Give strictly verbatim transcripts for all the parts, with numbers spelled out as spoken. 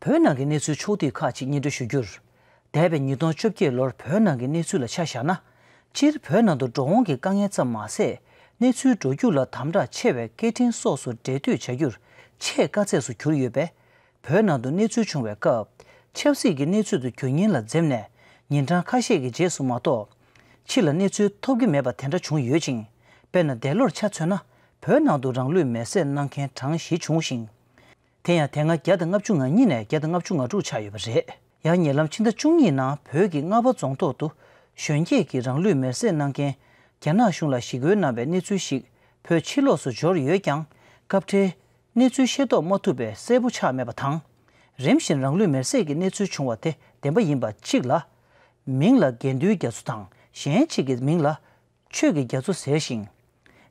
བོད་ནང་གི་གནས་ཚུལ་ཕྱོགས་བསྡུས་ཁག་ཅིག་སྙན་སྒྲོན་ཞུ་རྒྱུར། འདས་པའི་ཉིས་སྟོང་བཅོ་བརྒྱད་ལོར་བོད་ནང་གི་གནས་ཚུལ་ལ་ཆ་བཞག་ན། སྤྱིར་བོད་ནང་དུ་འགྲོ་འོང་གི་དཀའ་ངལ་ཙམ་མ་ཟད། གནས་ཚུལ་འགྲོ་རྒྱུག་ལ་དམ་དྲག་ཆེ་བའི་སྐད་འཕྲིན་སོགས་སུ་འབྲེལ་མཐུད་བྱ་རྒྱུར་ཆེས་དཀའ་ཚེགས་སུ་གྱུར་ཡོད་པས། བོད་ནང་དུ་གནས་ཚུལ་བྱུང་བའི་སྐབས། ཆབ་སྲིད་ཀྱི་གནས་ཚུལ་དུ་གྱུར་ཉེན་ལ་འཛེམས་ནས། ཉིན་གྲངས་ཁ་ཤས་ཀྱི་རྗེས་སུ་མ་གཏོགས། ཕྱི་ལ་གནས་ཚུལ་ཐོབ་ཀྱི་མེད་པ་དེ་འདྲ་བྱུང་ཡོད་ཅིང་། དཔེར་ན། འདས་ལོར་ཆ་མཚོན་ན། བོད་ནང་དུ་རང་ལུས་མེར་སྲེག་གནང་མཁན་གྲངས་བཞི་བྱུང་ཞིང་། དེ་ཡང་དེ་སྔ་བརྒྱ་དང་ལྔ་བཅུ་ང་གཉིས་ནས་བརྒྱ་དང་ལྔ་བཅུ་ང་དྲུག་ཆགས་ཡོད་པ་རེད། ཡང་ཉེ་ལམ་ཕྱི་ཟླ་བཅུ་གཉིས་ནང་བོད་ཀྱི་རྔ་བ་རྫོང་ཐོག་ཏུ་གཞོན་སྐྱེས་ཀྱིས་རང་ལུས་མེར་སྲེག་གནང་མཁན་རྒྱ་ནག་གཞུང་ལ་ཞི་རྒོལ་གནང་བའི་གནས་ཚུལ་ཞིག་བོད་ཕྱི་ལོགས་སུ་འབྱོར་ཡོད་ཀྱང་། སྐབས་འཕྲལ་གནས་ཚུལ་ཤེས་རྟོགས་མ་ཐུབ་པའི་གསལ་པོ་ཆགས་མེད་པ་དང་། རིམ་བཞིན་རང་ལུས་མེར་སྲེག་གི་གནས་ཚུལ་བྱུང་བ་དེ་བདེན་པ་ཡིན་པ་གཅིག་ལ། མིང་ལ་དགེ་འདུན་རྒྱ་མཚོ་དང་། གཞན་གཅིག་གི་མིང་ལ། ཆོས་ཀྱི་རྒྱ་མཚོ་ཟེར་ཞིང་།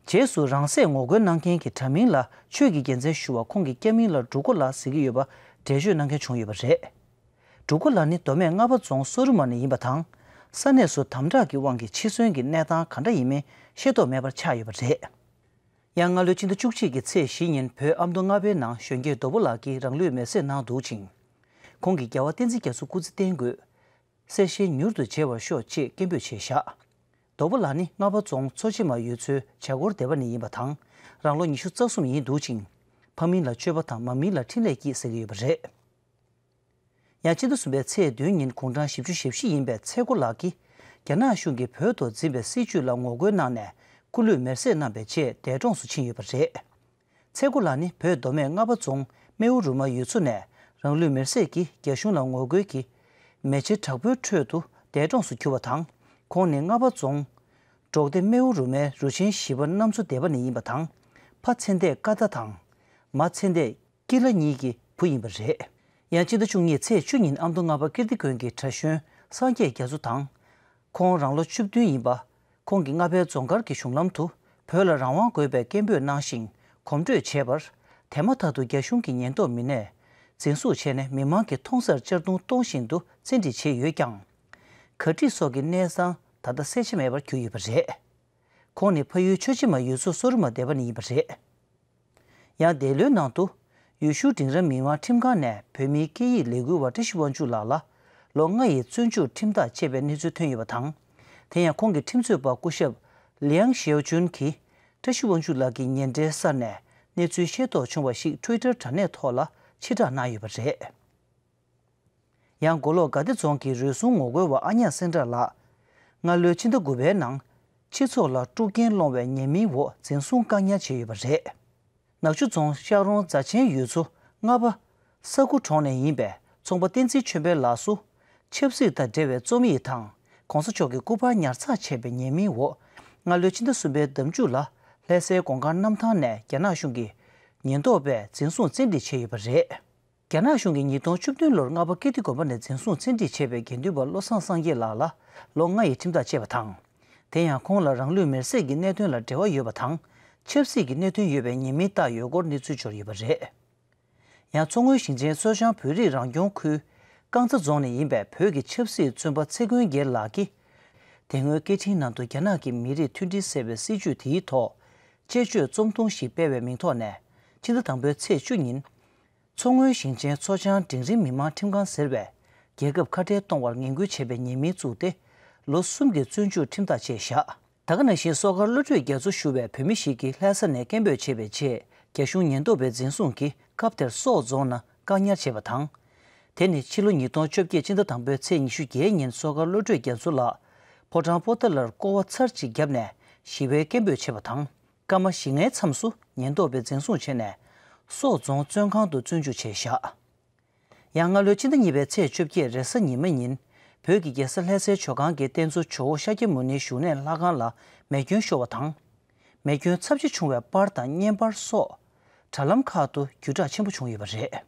རྗེས་སུ་རང་སྲེག་ངོ་རྒོལ་གནང་མཁན་གྱི་དྲ་མིང་ལ་ཆོས་ཀྱི་རྒྱལ་མཚན་ཞུ་བ་ཁོང་གི་སྐྱ་མིང་ལ་འབྲུག་སྒོ་ལགས་ཟེར་གྱི་ཡོད་པ་འགྲེལ་བརྗོད་གནང་མཁན་བྱུང་ཡོད་པ་རེད། འབྲུག་སྒོ་ལགས་ནི་མདོ་སྨད་རྔ་བ་རྫོང་སོ་རི་མ་ནས་ཡིན་པ་དང་། ས་གནས་སུ་དམ་དྲག་གི་དབང་གིས་འཆི་གསོན་གྱི་གནས་སྟངས་ག་འདྲ་ཡིན་མིན་ཤེས་རྟོགས་མེད་པར་ཆགས་ཡོད་པ་རེད། ཡང་སྔ་ལོའི་ཕྱི་ཟླ་བཅུ་གཅིག་གི་ཚེས་བཞི་ཉིན་བོད་ཨ་མདོ་རྔ་པའི་ནང་གཞོན་སྐྱེས་རྡོ་པོ་ལགས་ཀྱིས་རང་ལུས་མེར་སྲེག་གནང་འདུག་ཅིང་། ཁོང་གིས་རྒྱལ་བ་བསྟན་འཛིན་རྒྱ་མཚོ་སྐུ་ཚེ་བརྟན་དགོས། གསལ་ཞན་མྱུར་དུ་མཇལ་བར་ཤོག་ཅེས་སྐད་འབོད་བྱས་བཞག་རྡོ་པོ་ལགས་ནི་རྔ་བ་རྫོང་མཚོ་ཕྱེ་མ་ཡུལ་ཚོའི་བྱ་སྒོར་སྡེ་བ་ནས་ཡིན་པ་དང་། རང་ལོ་ཉི་ཤུ་རྩ་གསུམ་ཡིན་འདུག་ཅིང་། ཕ་མིང་ལ་ཆོས་པ་དང་མ་མིང་ལ་འཕྲིན་ལས་སྐྱིད་ཟེར་གྱི་ཡོད་པ་རེད། ཡང་ཕྱི་ཟླ་གསུམ་པའི་ཚེས་བདུན་ཉིན་དགུང་གྲངས་བཞི་བཅུ་ཞེ་བཞི་ཡིན་པའི་ཚེ་མགོ་ལགས་ཀྱིས་རྒྱ་ནག་གཞུང་གིས་བོད་དུ་འཛིན་པའི་སྲིད་བྱུས་ལ་ངོ་རྒོལ་གནང་ནས་སྐུ་ལུས་མེར་སྲེག་གནང་བའི་རྗེས་འདས་གྲོངས་སུ་ཕྱིན་ཡོད་པ་རེད། ཚེ་མགོ་ལགས་ནི་བོད་མདོ་སྨད་རྔ་བ་རྫོང་སྨེའུ་རུ་མ་ཡུལ་ཚོ་ནས་རང་ལུས་མེར་སྲེག་གིས་རྒྱ་གཞུང་ལ་ངོ་རྒོལ་གྱི་མེ་ལྕེ་དྲག་པོའི་ཁྲོད་དུ་འདས་གྲོངས་སུ་གྱུར་བ་དང་། ཁོང་ནི་རྔ་བ་རྫོང་འབྲོག་སྡེ་སྨེའུ་རུ་མའི་རུ་ཆེན་བཞི་པ་གནམ་མཚོ་སྡེ་པ་ནས་ཡིན་པ་དང་། ཕ་ཚེ་འདས་ཀ་ད་དང་། མ་ཚེ་འདས་ཀི་ལ་གཉིས་ཀྱི་བུ་ཡིན་པ་རེད། ཡང་ཕྱི་ཟླ་བཅུ་གཉིས་ཚེས་བཅུ་ཉིན་ཨ་མདོ་རྔ་པ་ཀིརྟི་དགོན་གྱི་གྲྭ་གཞོན་སངས་རྒྱས་རྒྱ་མཚོ་དང་། ཁོང་རང་ལོ་བཅུ་བདུན་ཡིན་པ། ཁོང་གིས་རྔ་པའི་རྫོང་མཁར་གྱི་གཞུང་ལམ་དུ་བོད་ལ་རང་དབང་དགོས་པའི་སྐད་འབོད་གནང་ཞིང་གོམ་བགྲོད་བྱས་པར། དེ་མ་ཐག་ཏུ་རྒྱ་གཞུང་གི་ཉེན་རྟོག་མི་སྣས་འཛིན་བཟུང་བྱས་ནས་མི་མང་གི་མཐོང་སར་གཅར་རྡུང་གཏོང་བཞིན་དུ་བཙན་ཁྲིད་བྱས་ཡོད་ཀྱང་། གར་ཁྲིད་སོགས་ཀྱི་གནས་སྟངས་ད་ལྟ་གསལ་ཆ་མེད་པར་གྱུར་ཡོད་པ་རེད། ཁོང་ནི་ཕ་ཡུལ་མཚོ་ཕྱེ་མ་ཡུལ་ཚོ་སོ་རི་མ་སྡེ་པ་ནས་ཡིན་པ་རེད། ཡང་འདས་ལོའི་ནང་དུ། ཡུལ་ཤུལ་འབྲིང་རིམ་མི་དམངས་ཁྲིམས་ཁང་ནས་བོད་མིའི་སྐད་ཡིག་ལས་འགུལ་བ་བཀྲ་ཤིས་དབང་ཕྱུག་ལགས་ལ་ལོ་ལྔ་ཡི་བཙོན་འཇུག་ཁྲིམས་ཐག་བཅད་པའི་གནས་ཚུལ་ཐོན་ཡོད་པ་དང་། དེ་ཡང་ཁོང་གི་ཁྲིམས་རྩོད་པ་སྐུ་ཞབས་ལིའང་ཞེའོ་ཅུན་གྱིས་བཀྲ་ཤིས་དབང་ཕྱུག་ལགས་ཀྱི་ཉེ་འབྲེལ་གསར་ནས་གནས་ཚུལ་ཤེས་རྟོགས་བྱུང་བ་ཞིག་ཊུའི་ཊར་དྲ་གནས་ཐོག་ལ་ཕྱིར་བསྒྲགས་གནང་ཡོད་པ་རེད། ཡང་མགོ་ལོག་དགའ་བདེ་རྫོང་གི་རུལ་སུངས་ངོ་རྒོལ་བ་ཨ་ཉག་སེང་བྲག་ལགས། སྔ་ལོའི་ཕྱི་ཟླ་དགུ་པའི་ནང་། སྤྱི་ཚོགས་ལ་དཀྲུག་རྐྱེན་སློང་བའི་ཉེས་མིང་འོག་འཛིན་བཟུང་བཀག་ཉར་བྱས་ཡོད་པ་རེད། ནག་ཆུ་རྫོང་ཤག་རོང་རྫ་ཆེན་ཡུལ་ཚོ་རྔ་པ་ས་ཁུ་གྲོང་ནས་ཡིན་པའི་ཚོང་པ་བསྟན་འཛིན་ཆོས་འཕེལ་ལགས་སུ། ཆབ་སྲིད་དང་འབྲེལ་བའི་རྩོམ་ཡིག་དང་གོང་ས་མཆོག་གི་སྐུ་པར་ཉར་ཚགས་བྱས་པའི་ཉེས་མིང་འོག་སྔ་ལོའི་ཕྱི་ཟླ་གསུམ་པའི་ཟླ་མཇུག་ལ་ལྷ་སའི་གོང་དཀར་གནམ་ཐང་ནས་རྒྱ་ནག་གཞུང་གི་ཉེན་རྟོག་པས་འཛིན་བཟུང་བཙན་ཁྲིད་བྱས་ཡོད་པ་རེད། རྒྱ་ནག་གཞུང་གིས་ཉིས་སྟོང་བཅུ་བདུན་ལོར་རྔ་པ་ཀིརྟི་དགོན་པ་ནས་འཛིན་བཟུང་བཙན་ཁྲིད་བྱས་པའི་དགེ་འདུན་པ་བློ་བཟང་སངས་རྒྱས་ལགས་ལ་ལོ་ལྔ་ཡི་ཁྲིམས་ཐག་བཅད་པ་དང་། དེ་ཡང་ཁོང་ལ་རང་ལུས་མེར་སྲེག་གི་གནད་དོན་ལ་འབྲེལ་བ་ཡོད་པ་དང་། ཆབ་སྲིད་ཀྱི་གནད་དོན་ཡོད་པའི་ཉེས་མིང་བཏགས་ཡོད་སྐོར་གནས་ཚུལ་འབྱོར་ཡོད་པ་རེད། ཡང་མཚོ་སྔོན་ཞིང་ཆེན་མཚོ་བྱང་བོད་རིགས་རང་སྐྱོང་ཁུལ་རྐང་ཚ་རྫོང་ནས་ཡིན་པའི་བོད་ཀྱི་ཆབ་སྲིད་བཙོན་པ་ཚེ་མགོན་རྒྱལ་ལགས་ཀྱིས། དེ་སྔོན་སྐད་འཕྲིན་ནང་དུ་རྒྱ་ནག་གི་མི་རིགས་མཐུན་སྒྲིལ་ཟེར་བའི་སྲིད་བྱུས་དེའི་ཐོག་དཔྱད་བརྗོད་རྩོམ་ཐུང་ཞིག་སྤེལ་བའི་མིང་ཐོག་ནས། ཕྱི་ཟླ་དང་པོའི་ཚེས་བཅུ་ཉིན། མཚོ་སྔོན་ཞིང་ཆེན་མཚོ་བྱང་འབྲིང་རིམ་མི་དམངས་ཁྲིམས་ཁང་ཟེར་བས། རྒྱལ་ཁབ་ཁ་བྲལ་གཏོང་བར་ངན་སྐུལ་བྱས་པའི་ཉེས་མིང་བཙུགས་ཏེ། ལོ་གསུམ་གྱི་བཙོན་འཇུག་ཁྲིམས་ཐག་བཅད་བཞག་ད་ག་ནང་བཞིན་སོ་ཁར་བློ་གྲོས་རྒྱ་མཚོ་ཞུ་བའི་བོད་མི་ཞིག་གིས་ལྷ་ས་ནས་སྐད་འབོད་བྱས་པའི་རྗེས། རྒྱ་གཞུང་ཉེན་རྟོག་པའི་འཛིན་བཟུང་གིས་སྐབས་དེར་སོག་རྫོང་ནང་བཀག་ཉར་བྱས་པ་དང་། དེ་ནི་ཕྱི་ལོ་ཉིས་སྟོང་བཅོ་བརྒྱད་ཕྱི་ཟླ་དང་པོའི་ཚེས་ཉི་ཤུ་བརྒྱད་ཉིན་སོ་ཁར་བློ་གྲོས་རྒྱ་མཚོ་ལགས་ཕོ་བྲང་པོ་ཏཱ་ལར་སྐོར་བ་ཚར་གཅིག་བརྒྱབ་ནས་ཞི་བའི་སྐད་འབོད་བྱས་པ་དང་། སྐར་མ་བཞི་ལྔའི་མཚམས་སུ་ཉེན་རྟོག་པས་འཛིན་བཟུང་བྱས་ནས། སོག་རྫོང་བཙོན་ཁང་དུ་བཙོན་འཇུག་བྱས་བཞག་ཡང་སྔ་ལོའི་ཕྱི་ཟླ་གཉིས་པའི་ཚེས་བཅོ་བརྒྱད་རེས་གཟའ་ཉི་མ་ཉིན། བོད་ཀྱི་རྒྱལ་ས་ལྷ་སའི་ཇོ་ཁང་གི་རྟེན་གཙོ་ཇོ་བོ་ཤཱཀྱ་མུ་ནེའི་བཞུགས་གནས་ལྷ་ཁང་ལ་མེ་སྐྱོན་ཤོར་བ་དང་། མེ་སྐྱོན་ཚབས་ཆེ་བྱུང་བའི་པར་དང་བརྙན་པར་སོགས། དྲ་ལམ་ཁག་ཏུ་བརྒྱུད་བསྒྲགས་ཆེན་པོ་བྱུང་ཡོད་པ་རེད།